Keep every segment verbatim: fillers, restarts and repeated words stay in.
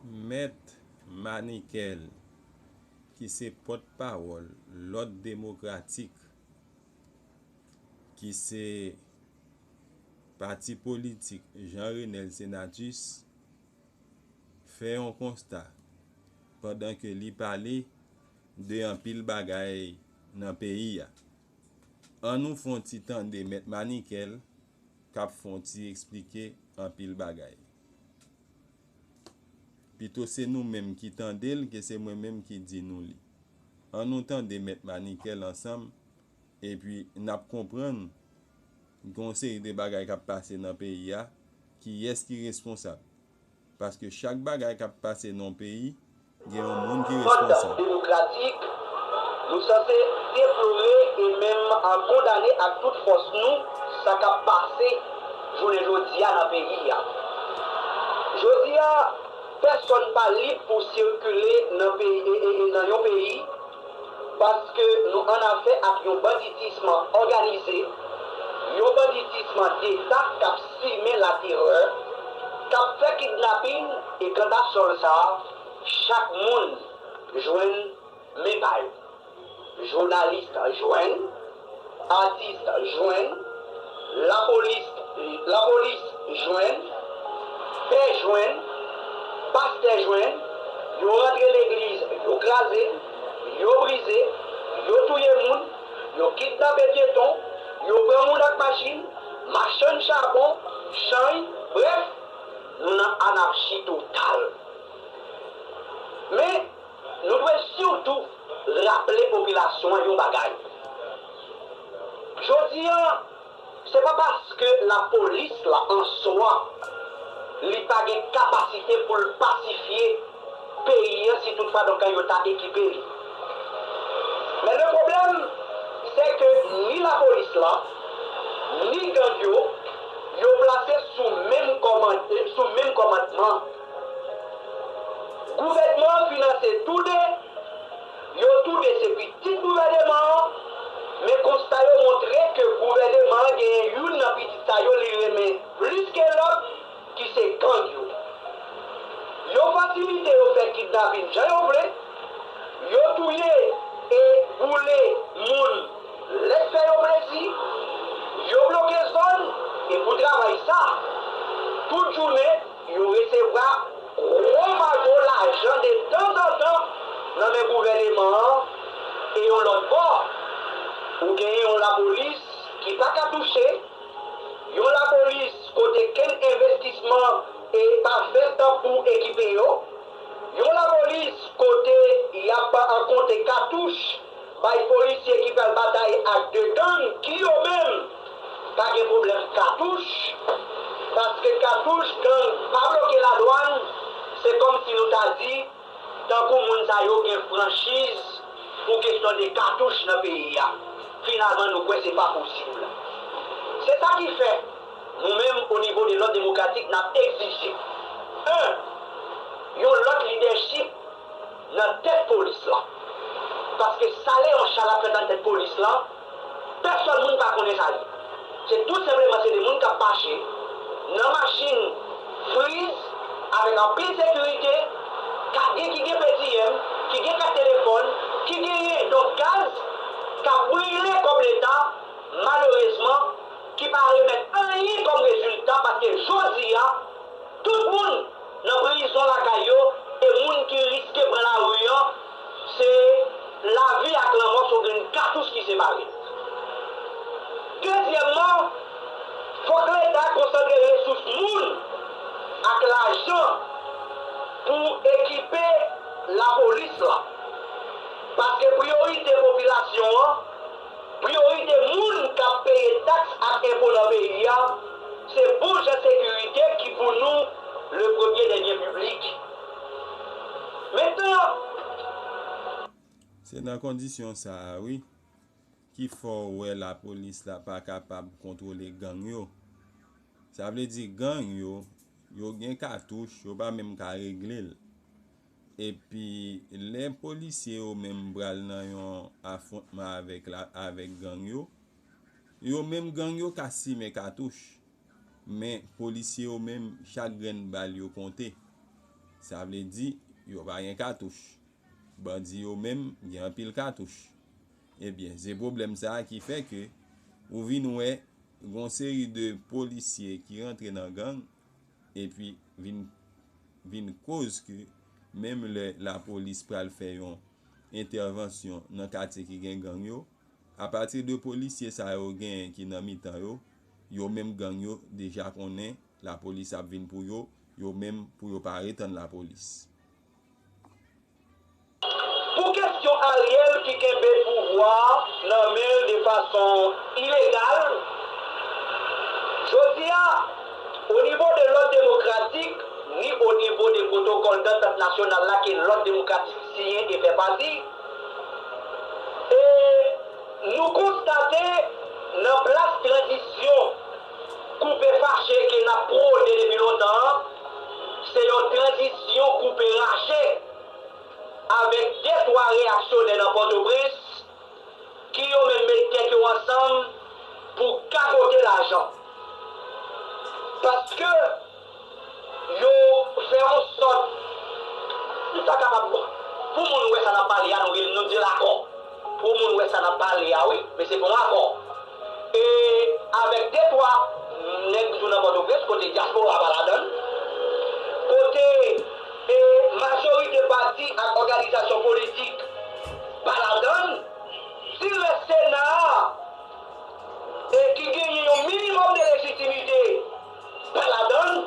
Mèt Manikel, ki se pòtpawòl Lòd Demokratik, ki se pati politik Jean Renel Senatus, fè yon konsta pandan ke li pale de anpil bagay nan peyi a. Ann nou fè yon ti tande Mèt Manikel k ap fè yon ti eksplike anpil bagay. Pito se nou menm ki tande l ke se mwen menm ki di nou li. Ann nou tande Mèt Manikel ansanm, epi n ap konprann gen yon seri de bagay k ap pase nan peyi a, kiyès ki responsab. Paske chak bagay k ap pase nan yon peyi, gen yon moun ki Lòd responsab. Demokratik, nou sanse deplore e menm, a, kondane ak tout fòs nou sa k ap pase jounen jodi a nan peyi a. Jodi a, pèsonn pa lib pou sikile nan peyi, e, e, e nan yon peyi, paske nou annafè ak yon banditism òganize, yon banditism deta k ap simen laterè, k ap fè kidnapin, e kanta sòl sa a, chak moun jwenn men pa yo. Jounalis jwenn, atis jwenn, lapolis, lapolis jwenn, pè jwenn, pastè jwenn, yo rantre legliz, yo kraze, yo brize, yo touye moun, yo kidnape pyeton, yo pran moun ak machin, machann chabon, chanj, brèf, nou nan anachi total. Men, nou dwe sitou raple popilasyon an yon bagay. Jodi a, se pa paske lapolis la an swa, li pa gen kapasite pou l pasifye peyi an si toutfwa donk yo ta ekipe li. Men le pwoblèm, se ke ni lapolis la, ni gang yo, yo plase sou menm kòmand-, sou menm kòmandman. Gouvènman an finanse toude, yo toude se pitit gouvènman an, men konsta yo montre ke gouvènman an genyen youn nan pitit sa yo li renmen plis ke lòt, ki se gang yo. Yo fasilite yo fè kidnapin jan yo vle, yo touye e boule moun lè fè yo plezi, yo bloke zòn, e pou travay sa, tout jounen, yo resevwa gwo mago lajan de tanzantan nan men gouvèneman an, e yon lòt bò, ou genyen yon lapolis ki pa ka touche, yon lapolis kote kenn envestisman e pa fèt pou ekipe yo, yon lapolis kote y ap konte katouch bay polisye ki pral batay ak de gang ki yo menm pa gen pwoblèm katouch, paske katouch gang pa bloke ladwàn, se kòmsi nou ta di, tankou moun sa yo gen franchiz pou kesyon de katouch nan peyi a. Finalman, nou kwè se pa posib. Se sa ki fè, nou menm, o nivo de lòd demokratik, n ap egzije, en, yon lòt lidèchip nan tèt polis la. Paske sa Leon Charles ap fè nan tèt polis la, pèsòn moun pa konnen sa li. Se tou senpleman se de moun k ap mache nan machin friz avèk anpil sekirite, ka gen ki gen P T M, ki gen kat telefòn, ki genyen donk gaz, k ap brile kòb Leta, malerezman, ki pa remèt anyen kòm rezilta paske jodi a, tout moun nan prizon lakay yo e moun ki riske pran lari an, se lavi ak lanmò sou grenn katouch ki separe. Dezyèmman, fòk Leta konsantre resous moun ak lajan pou ekipe lapolis la. Paske priyorite popilasyon an, priyorite moun k ap peye taks ak enpo nan peyi a, se bon jan sekirite ki pou nou le premye dènye piblik. Mentnan, Se nan kondisyon sa a, wi, ki fè w wè lapolis la pa kapab kontwole gang yo. Sa vle di gang yo, yo gen katouch, yo pa menm ka regle l. Epi, lè polisye yo menm pral nan yon afwontman avèk la, avèk gang yo, yo menm gang yo ka simen katouch. Men polisye yo menm, chak grenn bal yo konte. Sa vle di, yo pa gen katouch. Bandi yo menm gen anpil katouch. Ebyen, se pwoblèm sa a ki fè ke ou vin wè gon seri de polisye ki rantre nan gang, epi vin, vin koz ke menm lè lapolis pral fè yon entèvansyon nan katye ki gen gang yo, apati de polisye sa yo genyen ki nan mitan yo, yo menm gang yo deja konnen lapolis ap vin pou yo, yo menm pou yo pa ret tann lapolis. Pou kesyon Ariel ki kenbe pouvwa nan men l de fason ilegal, jodi a, o nivo de lòd demokratik, ni o nivo de pwotokòl dantant nasyonal la ke lòd demokratik siyen e fè pati, e nou konstate nan plas tranzisyon koupe fache ke n ap pwone depi lontan an, se yon tranzisyon koupe rache avèk de twa reyaksyonè nan Pòtoprens ki yo menm met tèt yo ansanm pou gagote lajan. Paske yo fè yon sòt, nou ta kapab, pou moun wè sa n ap pale a, nou, nou di l akò. Pou moun wè sa n ap pale a, wi, men se pa yon akò. E avèk de twa nèg nou nan Pòtoprens, kote dyaspora pa ladan l, kote e majorite pati ak òganizasyon politik pa ladan l, si rès Sena a e ki genyen yon minimòm de lejitimite pa ladan l,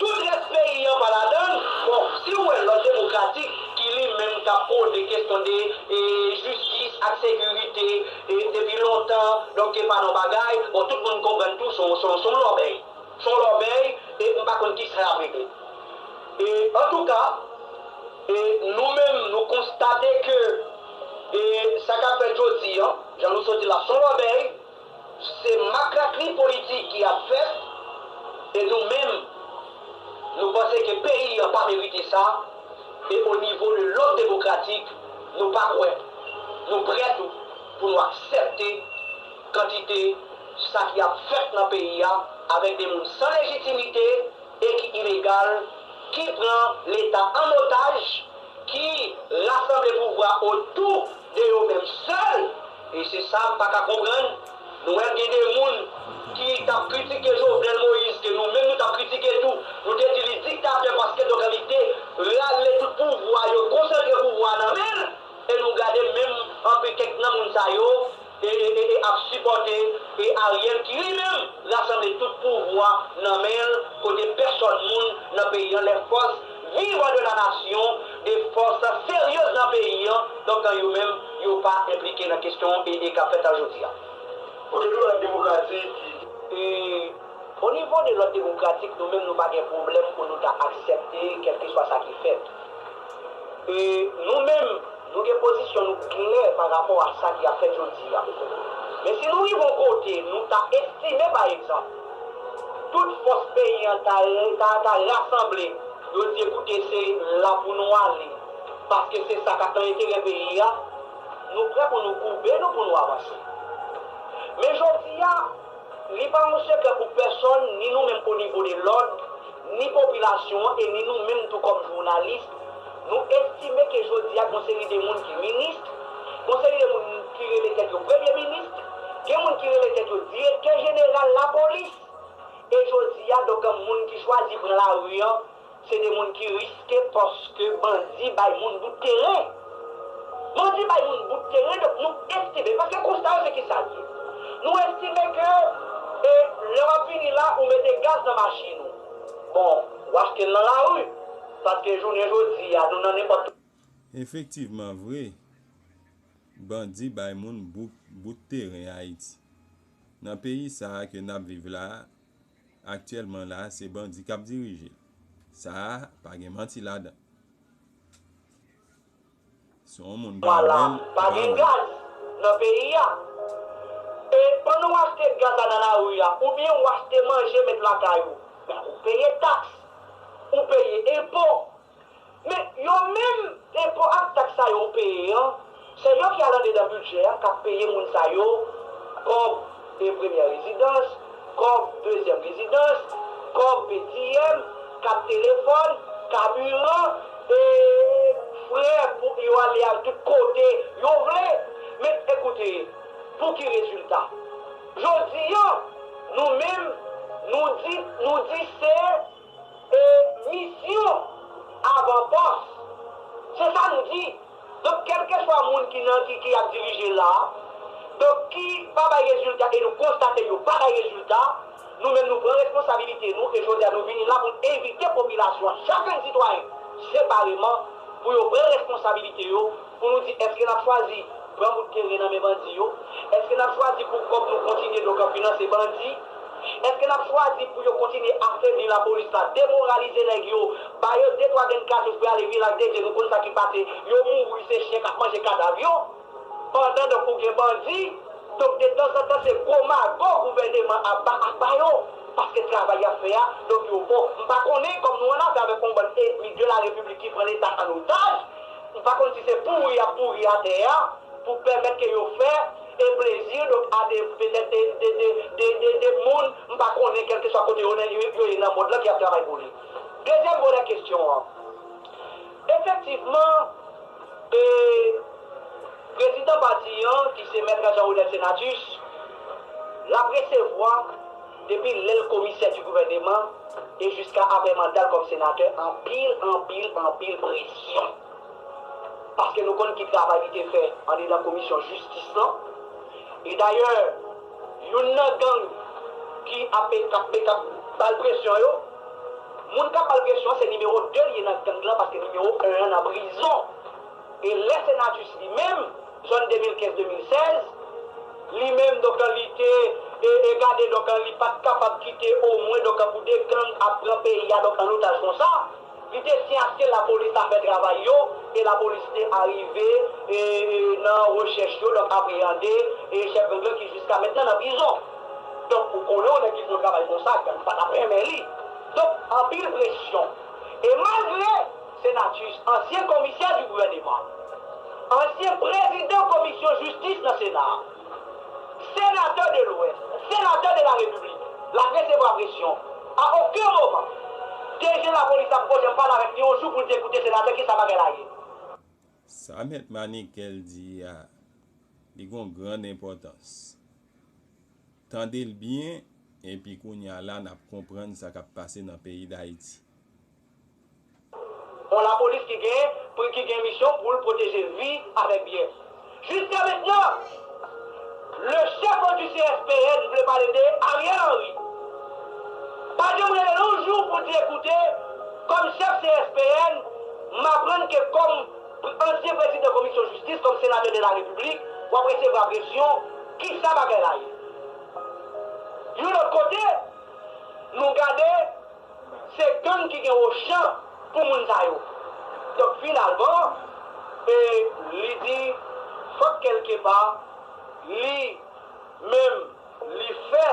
tout rès peyi an pa ladan l. Bon, si w wè lòd demokratik ki li menm k ap pwone kesyon de e jistis ak sekirite e depi lontan, donk ke pa nan bagay, bon, tout moun konprann tou se yon, se yon, se yon lòbèy. Se yon lòbèy e m pa konn kisa y ap regle. E antouka, e nou menm nou konstate ke e sa k ap fèt jodi a, jan nou sot di la, se yon lòbèy, se makrakri politik ki ap fèt, e nou menm, nou panse ke peyi an pa merite sa, e o nivo de lòd demokratik, nou pa kwè, nou prè tou pou nou aksepte kantite sa ki ap fèt nan peyi a avèk de moun san lejitimite e ki ilegal, ki pran Leta an otaj, ki rasanble pouvwa otou de yo menm sèl. E se sa m pa ka konprann. Nou wè gen de moun ki t ap kritike Jovenel Moïse, ke nou menm nou t ap kritike tou. Nou te di li diktatè paske donk li te rale tout pouvwa yo, konsantre pouvwa nan men l. E nou gade menm anpil kèk nan moun sa yo e, e, e, e ap sipòte e Ariel ki li menm rasanble tout pouvwa nan men l, kote pèsòn moun nan peyi an, lè fòs vivan de la nasyon, de fòs seryez nan peyi an, donk yo menm yo pa enplike nan kesyon e, e k ap fèt la jodi a. Kote nou lòd demokratik ki. E o nivo de lòd demokratik, nou menm nou pa gen pwoblèm pou nou ta aksepte kèlkeswa sa ki fèt. E nou menm, nou gen pozisyon nou klè pa rapò a sa ki ap fèt jodi a. Men si nou rive yon kote, nou ta estime, pa egzanp, tout fòs peyi an ta, ta, ta rasanble, yo di, ekoute, se la pou nou ale, paske se sa k ap nan enterè peyi a, nou prè pou nou koube nou pou nou avanse. Men jodi a, li pa yon sekrè pou pèsòn, ni nou menm o nivo de lòd, ni popilasyon an, e ni nou menm tou kòm jounalis, nou estime ke jodi a, gon seri de moun ki minis, gon seri de moun ki rele tèt yo premye minis, gen moun ki rele tèt yo direktè jeneral lapolis, e jodi a, donk, moun ki chwazi pran lari an, se de moun ki riske paske bandi bay moun bout teren. Bandi bay moun bout teren, donk nou estime, paske konsta yo se kisa l ye. Nou estime ke e, lè w ap vini la, ou mete gaz nan machin ou. Bon, w achte l nan lari, paske jounen jodi a, nou nan nenpòt. Efektivman vre, bandi bay moun bout, bout teren Ayiti. Nan peyi sa a ke n ap viv la a, aktyèlman la a, se bandi k ap dirije l. Sa a, pa gen manti ladan. Se yon moun ki wè l, pa gen gaz nan peyi a. E pandan w achte gaz la nan lari a, oubyen w achte manje met lakay ou, ben, ou peye taks, ou peye enpo. Men yo menm, enpo ak taks sa yo ou peye an, se yo ki al andedan bidjè a, k ap peye moun sa yo kòb e premyè rezidans, kòb dezyèm rezidans, kòb P D M, kat telefòn, kabiran, e, frè pou yo ale al tout kote yo vle. Men ekoute, pou ki rezilta? Jodi a, nou menm, nou di, nou di se, e, misyon avan pòs. Se sa nou di. Donk, kèlkeswa moun ki nan, ki, ki ap dirije la, donk, ki pa bay rezilta, e nou konstate yo pa bay rezilta, nou menm nou pran responsabilite nou, e jodi a nou vini la pou n envite popilasyon an, chak sitwayen, separeman, pou yo pran responsabilite yo, pou nou di, èske n ap chwazi pran bout teren nan men bandi yo? Èske n ap chwazi pou kòb nou kontinye donk ap finanse bandi? Èske n ap chwazi pou yo kontinye afebli lapolis la, demoralize nèg yo, ba yo de twa grenn katouch pou y ale vye Lagedye, nou konn sa ki pase, yo mouri, se chen k ap manje kadav yo? Pandan donk ou gen bandi, donk detanzantan se gwo mago gouvèneman ap ba, ap ba yo, paske travay y ap fè a, donk yo bon. M pa konnen, kòm nou annafè avèk yon bann enmi de la Repiblik ki pran Leta an otaj, m pa konn si se pouri y ap pouri atè a pou pèmèt ke yo fè e plezi donk a de, petèt de, de, de, de, de, de moun, m pa konnen, kèlkeswa kote yo, yo, yo ye nan mond lan ki ap travay pou li. Dezyèm vòlè kesyon an. Efektivman, e, prezidan pati an, ki se Mèt Jean Rodel Senatus, l ap resevwa, depi lè l komisè di gouvèneman e jiska apre manda l kòm senatè, anpil, anpil, anpil presyon. Paske nou konn ki travay li te fè andedan komisyon jistis lan. E dayè, youn nan gang ki ap, k ap, k ap ba l presyon yo, moun k ap ba l presyon an, se nimewo de l ye nan gang lan, paske nimewo en an nan prizon. E lè Senatus li menm, zòn de mil kenz de mil sèz, li menm, donk, li te, e, e gade, donk, li pa t kapab kite omwen, donk, pou de gang ap pran peyi a, donk, an otaj konsa. Li te siyase lapolis ta fè travay yo, e lapolis te arive, e, e, nan rechèch yo, donk, apreyande, e, chèf gang lan ki jiska mentnan nan prizon. Donk, ou konnen yon nèg ki fè yon travay konsa, gang pa t ap renmen li. Donk, anpil presyon. E malgre Senatus, ansyen komisè di gouvèneman, ansyen prezidan komisyon jistis nan Sena, senatè de Lwès, senatè de la Repiblik, l ap resevwa presyon. A okenn moman, D G lapolis la poko janm pale avèk li yon jou pou l di, "Ekoute, senatè, kisa bagay la ye?" Sa Mèt Manikel di a, li gon grann enpòtans. Tande l byen, epi kounye a la, n ap konprann sa k ap pase nan peyi Dayiti. Yon lapolis ki gen, pou, ki gen misyon pou l pwoteje vi avèk byen. Jiska mentnan, le chef du C S P N vle pale de Ariel Henry. Pa janm rele l yon jou pou di, "Ekoute, kòm chèf C S P N, m aprann ke kòm ansyen prezidan komisyon jistis, kòm senatè de la Repiblik, w ap resevwa presyon, kisa bagay la ye?" Yon lòt kote, nou gade, se gang ki gen ochan pou moun sa yo. Donk, finalman, e, li di, fòk kèlkepa, li menm, li fè,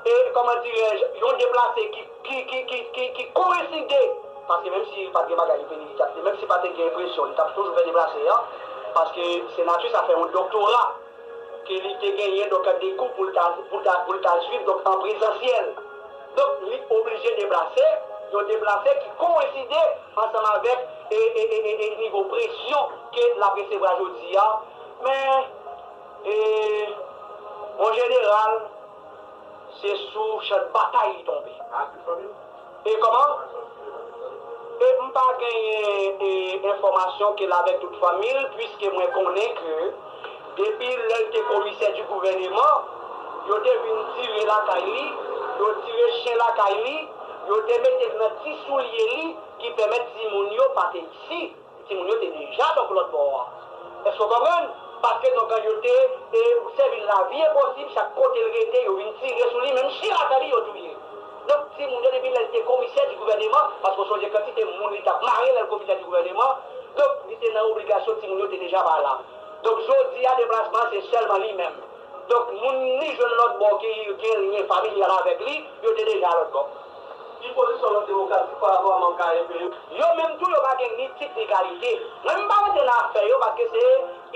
e, kòman dirèj, yon deplase ki, ki, ki, ki, ki, ki koenside, paske menm si pa t gen bagay, li te, li t ap, menm si pa te gen presyon, li t ap toujou fè deplase a, paske Senatus a fè yon doktora ke li te genyen, donk, de kou pou l ta, pou l ta, pou l ta swiv, donk, an prezansyèl. Donk, li oblije deplase, yon deplase ki koenside ansanm avèk, e, e, e, e, e nivo presyon ke l ap resevwa jodi a. Men, e, an jeneral, se sou chan batay li tonbe. E kòman? E m pa genyen, e, enfòmasyon ke l avèk tout fanmi l, piske mwen konnen ke depi lè l te komisè di gouvèneman, yo te vin tire lakay li, yo tire chen lakay li, yo te mete l nan ti soulye li ki pèmèt timoun yo pa te isi. Timoun yo te deja donk lòt bò a. Èske w konprann? Paske donk yo te, e, sèvi l lavi enposib, chak kote l rete, yo vin tire sou li, menm chen lakay li, yo touye. Donk, timoun yo, depi lè l te komisè di gouvèneman, paske w sonje kantite moun li t ap mare lè l komisè di gouvèneman, donk, li te nan obligasyon, timoun yo te deja pa la. Donk, jodi a, deplasman an, se sèlman li menm. Donk, moun li jwenn lòt bò ki gen lyen familyal avèk li, yo te deja lòt bò. Ki pozisyon lòt demokratik pa rapò a manm K M P yo? Yo menm tou, yo pa gen ni tit ni kalite. Mwen, m pa rantre nan afè yo, paske se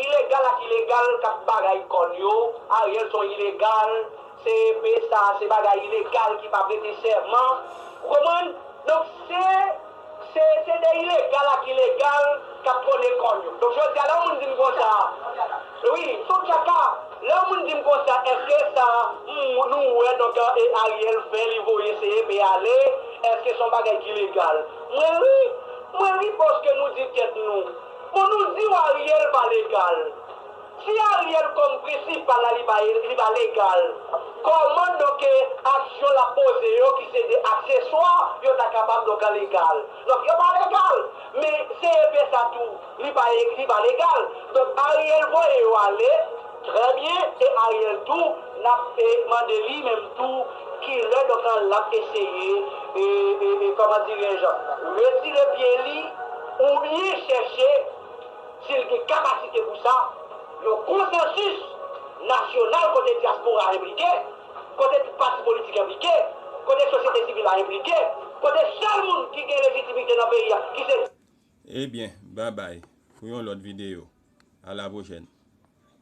ilegal ak ilegal k ap bagay kòn yo. Ariel se yon ilegal, C E P sa, se bagay ilegal ki pa prete sèman. Ou konprann? Donk, se, se, se ilegal ak ilegal k ap twone kòn yo. Donk, jodi a, lè yon moun di m konsa, wi, se yon tchaka. Lè yon moun di m konsa, èske sa, m, nou wè, donk, e Ariel fè, li voye C E P ale, èske se yon bagay ki legal? Mwen ri, mwen ri paske nou di tèt nou. Bon, nou di w Ariel pa legal. Si Ariel kòm prensipal la, li pa, li pa legal, kòman, donk, e aksyon l ap poze yo, ki se de akseswa, yo ta kapab, donk, legal? Donk, yo pa legal. Men C E P sa tou, li pa, li pa legal. Donk, Ariel voye yo ale, trè byen, e Ariel tou, n ap, e, mande li menm tou, kilè, donk, l ap eseye, e, e, e, kòman dirèj, retire pye li, oubyen chèche, si l gen kapasite pou sa, yon konsansis nasyonal kote dyaspora enplike, kote tout pati politik enplike, kote sosyete sivil la enplike, kote sèl moun ki gen lejitimite nan peyi a, ki se Ebyen, babay pou yon lòt videyo. A la pwochèn.